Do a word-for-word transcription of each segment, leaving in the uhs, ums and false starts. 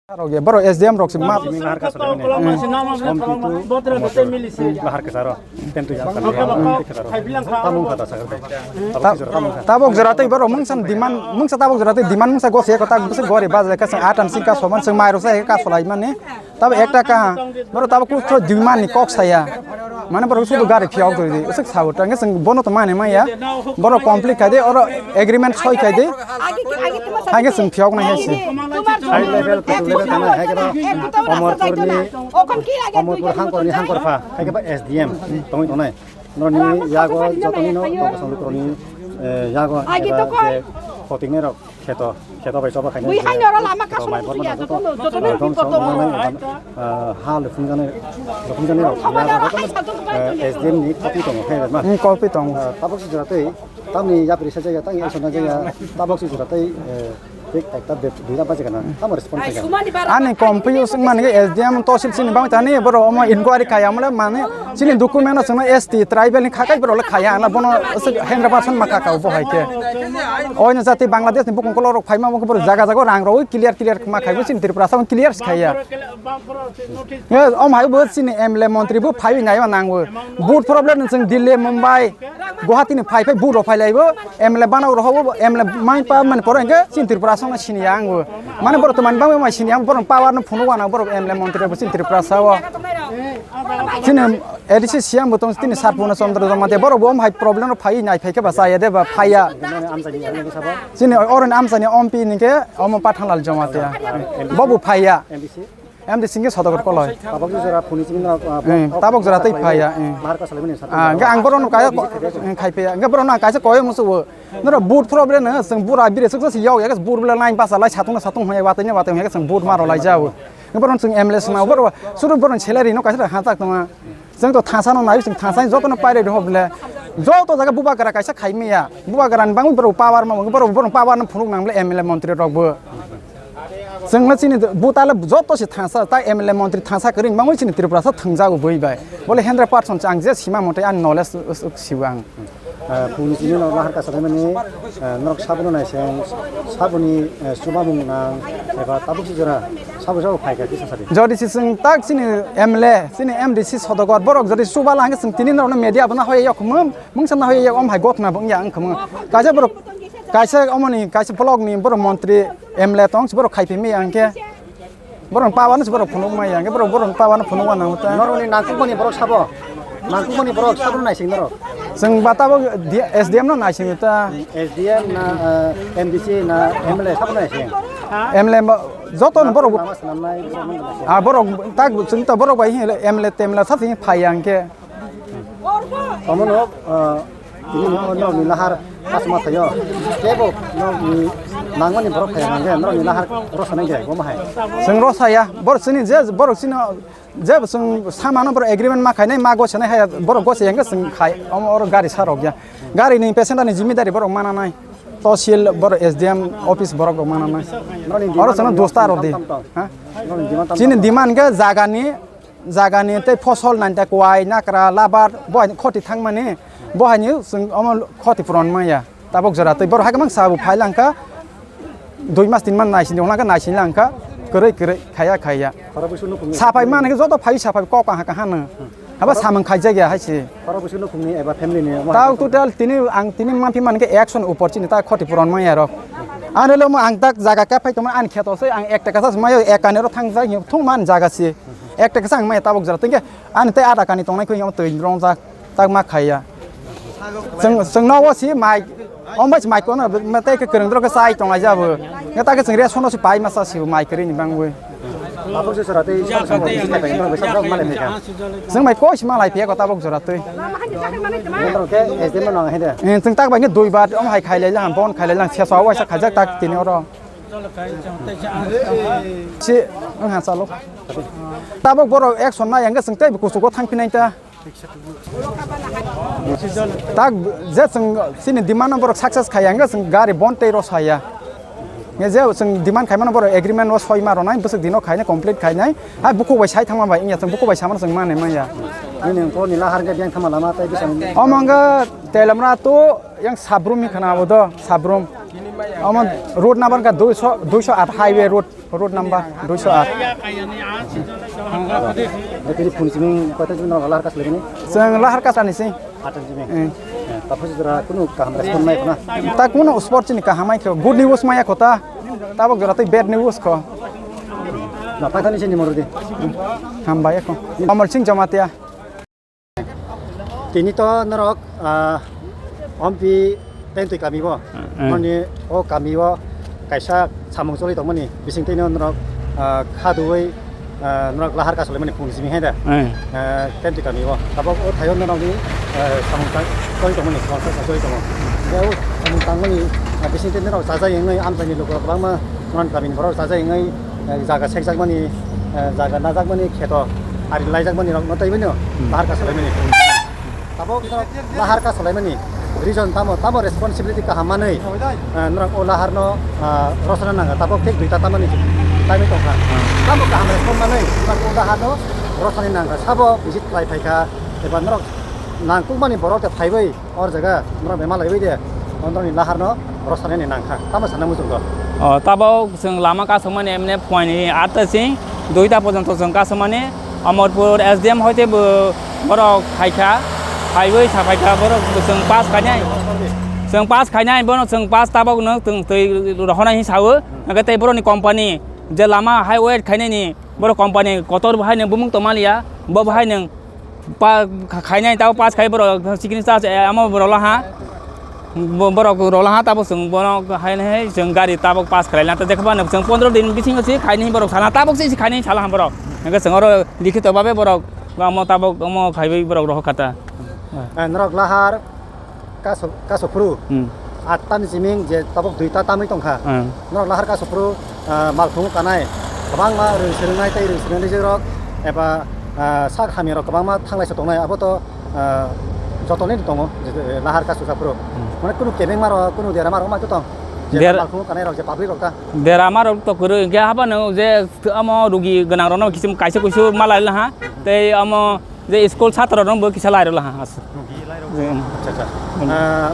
Rok ya, borok S D M rok se ma. Simi lahar kasa dami ni. Om pitu, om pitu, lahar kasa ro. Tentu ya, kasa ro. Tamung kata sakar de. Tabok sijora tamung kata. Tabok jora tei borok mungsa demand, mungsa tabok jora tei demand mungsa gose ko tak bese gori bajai kasa atan singka soman sing mai rok sai ka solai mani. Tabok ekta ka, borok tabok kusto demand ni kok saya. Mane borok sudu gari phiyok doi di. Usuk sabo tang sing bono to mane maya. Borok complete khai de, oro agreement soi khai de. Haikhe chwng phiyoknai hai se. High level, kuchuk level thangna, hai khe ba Omorpurni, Omorpur hangkorni hangkorpha, hai khe ba S D M tongwi tongnai. Norokni yago jotoni no tongkosong lukurokni, eh, yago eba je khotingnai rok kheto, kheto bai choba khainai je, kheto mai bormani joto, eh, dongso wngnai eba, eh, ha lukhumjaknai, lukhumjaknai rok yago jotono, eh, S D M ni copy tongo khe eba. Hmm, copy tongo. Eh, tabuk si jora tei Tamni yapri sa jaya, tang action na jaya, tabok si jora tei, eh, tik tak tak de, duina baje kana, tamo respond kaya. Ani confuse mani ke S D M tosil sini bang tani, boro omo inquiry kaya mole mani, sini document no sini S T tribal ni khakai boro le khaya, na bono se hundred percent ma kaka bo hai ke. Oino jati Bangladesh ni bukung kolor rok phaima bo boro jaga jaga rang rok clear clear ma khai bo sini Tripura sa clear khaya. Ye, om hai bo sini M L A montri bo phai nai ma nang bo. Boot problem no sing Delhi, Mumbai, Guwahati ni phai phai boot rok phai lai bo, M L A bana rok bo, M L A mai pa mani poro hingke chini Tripura aswk no sini ya ang bo. Mane borok to mani bangma mai sini ya, borok power no phunuk wana borok M L A montri bo chini Tripura sa o. Chini A D C C M bo tong chini Sarpuna Chandra Jamatia borok bo om hai problem rok phai nai phai khe ba chaya de ba phai ya. Chini oro ni amchani M P ni khe omo Pathanlal Jamatia. Bo bo phai ya. M D C hingke Sodagar koloi. Tabok jora phuni simi no, ah, hmm, tabok jora tei phai ya, hmm. Mahar ka salimani sat. Ah, hingke ang borok no kaya ko, hmm, khai phai ya. Hingke borok no ang kaisa koi musu bo. Noro boot problem no, sing bura bire suk suk yok ya, boot bela line basa lai satung satung hoya, wateng wateng hoya, sing boot maro lai jao. Hingke borok sing M L A sing na, borok suru borok salary no kaisa hajak tong. Sing to thasa no nai, sing thasa joto no paire do hoble. Joto jaga bubagra kaisa khai miya. Bubagra ni bangwi borok power ma, borok, borok power no phunuk nang le M L A montri rok bo. Chwngno chini butale joto se thangsa, ta M L A montri thangsa kwrwi bangwi chini Tripura sa thwngjago bui bai. Bole hundred percent ang je sima mote ani knowledge sibo ang. Ah, phungni chini no lahar kasa mani, ah, norok sabono naiseng, saboni, ah, chubamung nang, eba tabuk si jora, sabo sabo phai kha kisa sadi. Jodi si chwng tak chini M L A, chini M D C Sodagar borok jodi chuba lang chwng tini norokno media bono hoye yok mung, mung samna hoye yok om hai gotna bung ya ang khmung. Kaisa borok Kaisa omoni, kaisa block ni borok montri M L A tong, borok khai phimi ang khe. Borok power no borok phunuk mai ang khe, borok, borok power no phunuk wana uta. Noroni nangkukmani borok sabo. Nangkukmani borok sabo naising norok. Chwng ba tabok D-, S D M no naising uta. S D M na, eh, M D C na M L A sabo naising. M L A ba, joto no borok. Lama swnamnai, borok no naising. Ah, borok tak chwng ta borok bai M L A te M L A sa thing phai ang khe. Omono, ah, tini no, no, ni lahar asma thayo. Kebo, no, ni nangmani borok thaya nangkhe, no, ni lahar rosa nangkhe, goma hai. Chwng rosa ya, borok chini je, borok chini je, chwng samano borok agreement ma khainai, ma gosenai hai, borok gose yang chwng khai, omo oro gari sarok ya. Gari ni passenger ni jimidari borok mana nai. Tosil borok S D M office borok rok mana nai. Oro chwngno dosta rok di. Ha? Chini demand khe jagani Jagani tei fosol nanta kwai, nakra, labar, bo hai khoti thangmani, bo haini chwng omo khoti puron maya. Tabok jora tei borok hai kwbang sabu phai langkha, dui mas tin mas naisini hwnka naisini langkha, kwrwi kwrwi khaya khaya. Khorok bwswk nukhungni. Saphai mani khe joto phai saphai kok kaham kaham no. Haba samung khaijak ya hai se. Khorok bwswk nukhungni eba family ni omo hai. Tao total tini ang tini mamphi mani khe ekshoni upor chini ta khoti puron maya rok. Ang relo mo ang tak jaga khe phai tongma ani kheto se ang ek taka sa mayo ek kani ro thangjak thung man jaga se. Ek taka sa ang maya tabok jora tengke ani tei ada kani tongnai khoi twi rongjak tak ma khaiya. Chwng, chwng nogo si mai, om bai si mai kono tei khe kwrwng dro khe chai tonglai jabo. Nge ta khe chwng ration no si pai masa si mai kwrwi ni bangwi. Tabok se sora tei sabo sabo bisi thai bai no bisi thai malai phaikha. Chwng mai koi si malai phaikha tabok jora twi. Nondro khe S D M no nang hai de. Eh, chwng tak bai khe dui bar om hai khailai lang, bon khailai lang, sesa waisa khaijak tak tini oro. Si, ang ha chalo. Tabok borok action nai, ang chwng tei kuchugo thang phinai ta. Tak, je chwng chini demand no borok success khai, ang chwng gari bon tei rw saya. Nge je chwng demand khai mano borok agreement o soi ma rw nai, bwswk dino khai nai, complete khai nai. Ha bukhuk bai sai thang ma bai, wngya chwng bukhuk bai samano chwng ma nai manya. Nini ko ni lahar khe biyang thama lama tei bwsang. Omo wngkha Telamra to yang Sabrum hi khana abo do, Sabrum. Omo road number ka duiso, duiso aat highway road, road number duiso aat. Tini phone simi kota jin no lahar kas lagi ni? Chwng lahar kas ani si. Atan simi. Eh. Tapos jora kunu kaham respond mai khona. Ta kunu sport chini kaham ai kho. Good news maya kho ta. Tabok jora tei bad news kho. Na paithani sini morodi. Hambai kho. Amal Singh Jamatia. Tini to norok, ah, Ompi Tentwi kami bo. Hmm. Noni o kami o kaisa samung choli tongmani bising twi norok, ah, kha dui, ah, norok lahar kasolaimani phung simi hai da. Hmm. Ah, Tentwi kami o. Tabok o thaio norokni, ah, samung tang choli tongmani, samung tang choli tongo. Tei o samung tangmani, ah, bising twi norok chaja yengwi amchaini lukurok kwbangma norok kamini borok chaja yengwi, eh, jaga sekjakmani, eh, jaga najakmani kheto ari laijakmani rok no taiwi no Hmm. lahar kasolaimani. Tabok no lahar kasolaimani reason tamo, tamo responsibility kaham manwi, eh, norok o lahar no, ah, rosana nangkha. Tabok thik duita tamani taimwi tongkha. Hmm. Tamo kaham response manwi norok o lahar no rosani nangkha. Sabo visit khlai phaikha eba norok nangkukmani borok de phaiwi Or jaga, norok bema laiwi de, norokni lahar no rosani nangkha. Tamo sana muchung do. O, tabok chwng lama kasukmani emne phuaini atta sing, duita porjonto chwng kasukmani, Amarpur S D M hoite bo borok phaikha, phaiwi saphaikha, borok bo chwng pass khainai. Chwng pass khainai, bono chwng pass tabok no chwng twi rohonai hinwi sawo. Hwnkhe tei borokni company je lama highway khainani, borok company kotor bo haino bumung tongmaliya, bo bo haino pa kha-, khainai tabo pass khai borok chikini charge, eh, amo borok laha. Bo-, borok rok laha tabo chwng bono haino hai chwng gari tabok pass khlai lana ta jekha bano chwng pondro din bisingo se khainai borok sana tabok se khainai sala borok. Hwnkhe chwng oro likhito babe borok amo tabok amo khaiwi borok rohor kha ta. Eh, norok lahar kaso, kaso phuru. Hmm. Atta ni siming je tabok duita tamwi tongkha. Hmm. Norok lahar kaso phuru, ah, malkhungo kanai. Kwbangma rwng swrwngnai tei rwng swrwngnaijwk rok eba, ah, sak hamya rok kwbangma thanglai se tongnai. Abo to, ah, joto ni tongo je, eh, lahar kaso sa phuru. Hmm. Mane kunu kebengma rok, kunu derama rok ma to tong. Je Der- malkhungo kanai rok je public rok ta. Derama rok to kwrwi hwnkhe haba no je amo rugi gwnang rok no kisim kaisa kuisu malai laha. Tei amo Je school chatra rok bo kisa lai rw laha aswk. Hmm. Acha, acha. Hmm. Ah,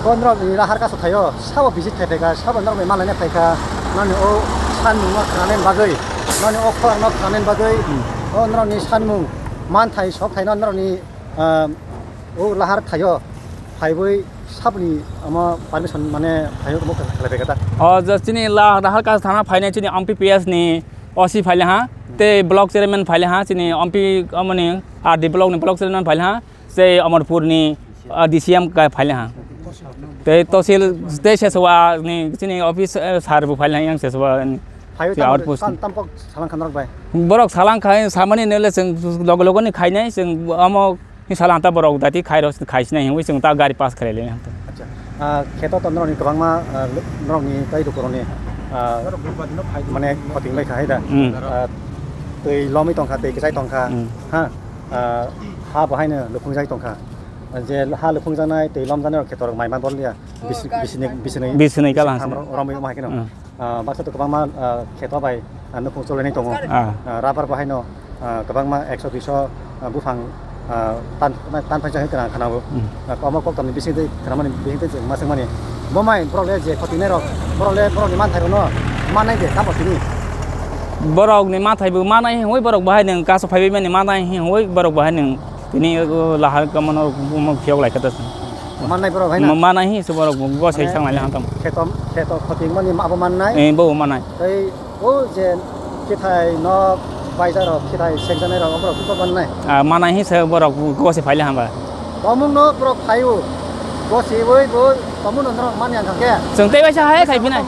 to norok ni lahar kaso thaio, sabo visit khai phaikha, sabo norok bai malaina phaikha, noni o sanmung no khnanani bagwi, noni o khorang no khnanani bagwi, Hmm. o norok ni sanmung manthai sok thaino norok ni, ah, o lahar thaio phaiwi saboni omo permission mane phaio omo khlai phaikha ta. O je chini la-, lahar kaso thana phainai chini M P P S ni O C phaile ha, tei block chairman phaile ha, chini M P amoni R D block ni block chairman phaile ha, tei Amarpur ni, ah, D C M ka phaile ha. Tei tosil tei Seswa ni chini office, eh, sir bo phaile ha, yang Seswa ni Phaio tei tamo outpost. Tam, tampok salang kha norok bai. Borok salang khai samani nele chwng logo logo ni khainai chwng amo Ni sala ang ta borok dati khai rw, khai sinai hinwi chwng ta gari pass khlai lai ta. Acha. Ah, kheto to norokni kwbangma, ah, norokni tai dukurokni, ah, mane khoting bai kha hai da. Hmm. Ah, twi lomwi tongkha, twi kwchai tongkha. Hmm. Ha? Ah, ha bo haino lukhungjai tongkha. Je ha lukhungjaknai, twi lomjaknai rok kheto rok mai ma bol ya. Bis-, bisini, bisini, Bisini kala bisini ham hasini. Rom-, romwi ma hai kheno. Hmm. Ah, baksa to kwbangma, ah, kheto bai, ah, nukhung cholainai tongo. Ah. Ah, rubber bo haino, ah, kwbangma ekso duiso, ah, buphang, ah, tan, tan phaisa hwnwi khna-, khna-o. Hmm. Ah, omo koktamni bisingtwi khnamani bisingtwi chwng ma swngmani. Bo mai borok le je khotinai rok, borok le borokni manthai rokno mannai de tamo tini. Borokni manthai bo manai hinwi borok bahai nwng kaso phaibai mani manai hinwi borok bahai nwng tini, uh, lahar kamano phiyok lai kha ta. Mannai borok hai na? Ma-, manai hi se borok bo, bo sai Mane, sang lai han tam. Kheto, kheto khoting mani ma bo mannai? Eh, bo mannai. Tei o je kithai nok baizar rok, kithai sekjanai rok, borok bo mannai? Ah, manai hi se borok bo se phai lai han ba. Tomung no borok phai o. Bo se oi bo tomung no norok mani ang kha khe. Chwng tei baisa hai khai phinai.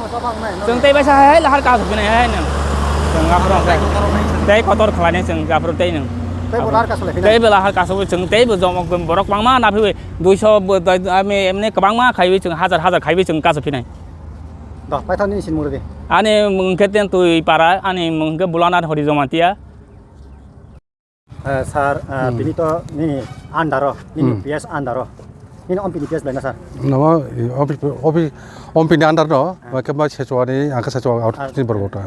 Chwng tei baisa hai lahar ka phinai hai nang. Chwng aphuru tei kotor khlai nai chwng aphuru tei nang. Tei bo lahar ka solai phinai. Tei bo lahar ka so chwng tei bo jomok borok bangma na phi. Duiso bo, dai, ami emni kwbangma khaiwi chwng, hajar hajar khaiwi chwng kaso phinai. Dok, paithak nini sinmung rwdi. Ani mung khe Tentwi para, ani mung khe Bhulanath Hori Jamatia. Eh, sir, eh, Hmm. bini to nini under o, nini Hmm. P S under o. Nini ompini P S belai na, sir? Namo, opi, opi, ompini under no, Ah. khe ma Sechwani, ang khe Sechwa out Ah. ni borok ta.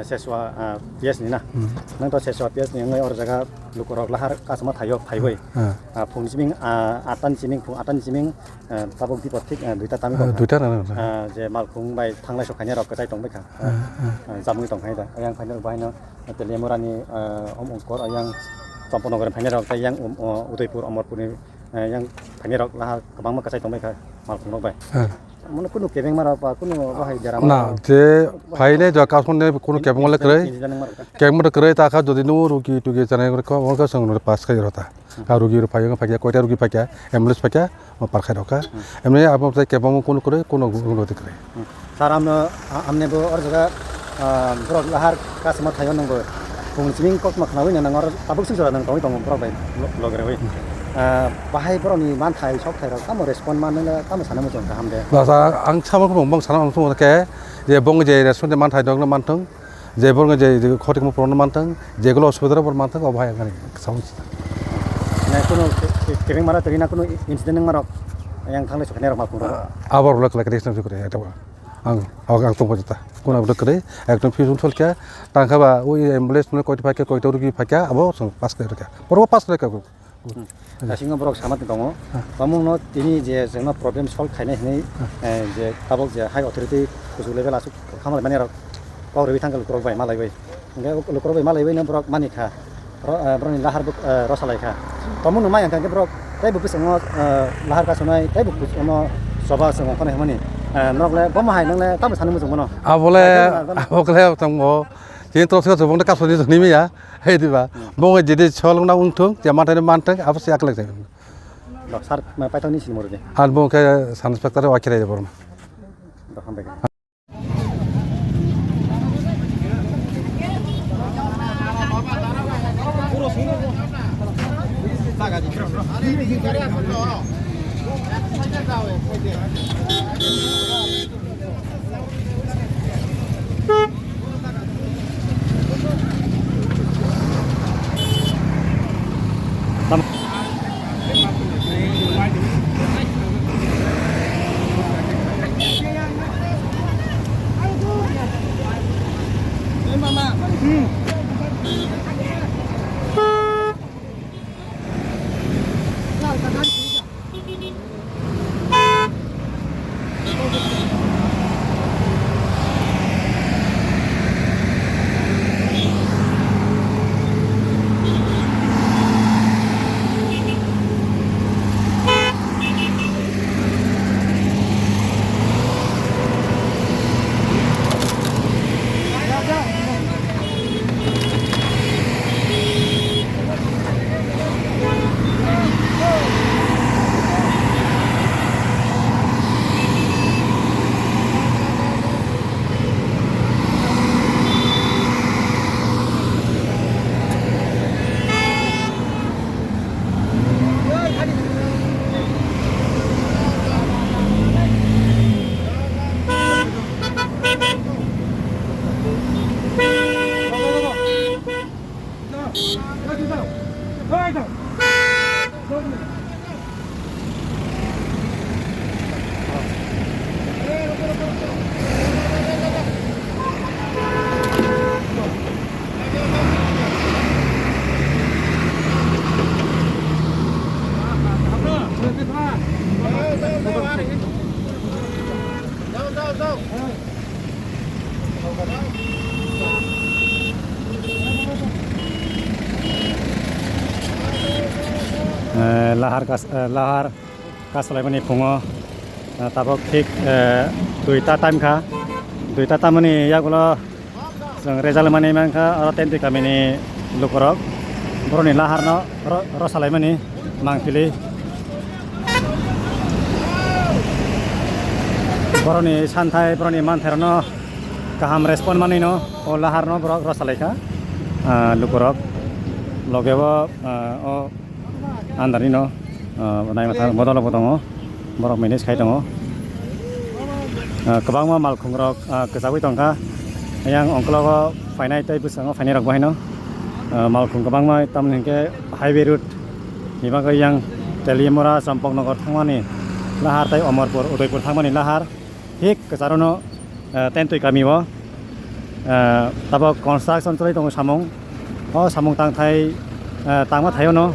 Seswa, ah, P S ni na? Hmm. Nang to Seswa P S ni wngwi or jaga lukurok lahar kasama thaio phaiwi. Ah. Ah, phung siming, ah, atta ni siming, phung atta ni siming, ah, tabuk dipor thik, ah, duita tamwi Ah, tongkha. Duita na, na, na. Ah, je malkhung bai thanglai sok khainai rok kwchai tongbai kha. Ah, ah. Ah, jamwi tongkha da. Ayang phainai rok bahaino Teliamura ni, ah, om ongkor ayang Champaknagar phainai rok tei yang, um, o, Udaipur, Amarpur ni, ah, yang phainai rok lahar kwbangma kwchai tongbai kha malkhung rok bai. Ah. Mano kunu kebengma rok ba kunu bahai derama Na, rok. Je phainai jaga kasonne kunu kebengma le kwrwi. Incident wngma rok ta. Kebengma rok kwrwi ta kha, jodi nung rugi tugi chanai rok kha, omo kha chwng pass khai rw ta. Hmm. Ka rugi rok phai, phai kha, koita rugi phai kha, ambulance phai kha, omo par khai rok kha. Hmm. Emni abo tei kebengma kunu kwrwi, kunu, kunu tei kwrwi. Hmm. Sir, amno, a-, amne bo or jaga, ah, borok lahar kasama thaio nang bo. Phung siming kokma khnawi nang or tabuk sing jora nang tongwi tongo borok bai lo-, loge rwi. Hmm. Ah, bahai borokni manthai, sokthai rok tamo respond manwi le tamo sana muchung kaham de. Basa ang sama khe bong sana ang thung khe je bong je respond de manthai dok no manthung, je bong je, je khotik mo problem manthung, je gulo osubidha bor manthung, o bahai ang sao. Na kuno ke-, ke-, kebeng mara teri na kuno incident nang marok yang thangle sokne rok ma kuno. Abor lo kala kre sna kre eta ba. Ang, ang, ang tong pajata. Kuna bwdwk kwrwi, ekdom fusion sol khe, tang kha ba, ui ambulance no koi phai khe, koi ta rugi phai khe, abo chwng pass khlai rwkha. Borok pass khlai kha. Hmm. Kasingo borok sama tongo. Ah. Bamung no tini je chwngno problem solve khainai hinwi, Ah. eh, je tabok je high authority kuchuk level aswk khamar mani rok kok rwi thang kha lukurok bai malai bai. Hingke lukurok bai malai bai no borok mani kha. Ro-, eh, borokni lahar bo, eh, rosa lai kha. Tomung no mai hingke borok tei bo bwskango, eh, lahar kasonai tei bo bwskango choba chwng ongkhornai hwnmani. Eh, norok le bomo hai nang le tamo sanwi muchung mano? Abole, Kaitor na, abokle tamo. Chini tong sika chubong de kasoni joni miya. Hei diba? Hmm. Bo jedi solong na ungthung, je manthai manthung, abo se aklek jai. Dok, sir, ma paithak ni sini moro de. An bo ke san inspector wa khirai de borma. Dok, hambai. Eh, lahar kas-, eh, lahar kasalaimani phungo, eh, tabok thik, eh, duita time kha. Duita tamoni yagulo chwng result manwi mankha, oro Tentwi kamini lukurok borokni laharno ro-, rosalaimani mangpili. Borokni santhai, borokni manthairokno kaham respond manwino o laharno borok rosalaikha, ah, lukurok. Logebo, ah, o andarino, ah, naima thang bodol bo tongo, borok manage khai tongo. Ah, kwbangma malkhungrok, ah, kwchagwi tongkha. Yang ongkologo phainai tei bwskango phainairok bo haino, ah, malkhung kwbangma, tamoni hinkhe highway road ni bagwi yang Teliamura, Champaknagar thangmani lahar tei Amarpur, Udaipur thangmani lahar thik kwcharono, ah, Tentwi kamio. Ah, tabok construction choli tongo samung. O samung tangthai, ah, tangma thaio no,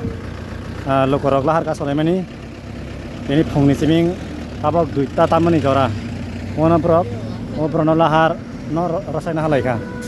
ah, lukurok lahar ka solaimani. Bini phungni chiming tabok duita tamani jora. Ono borok, o borokno lahar no ro-, rosaina halai kha.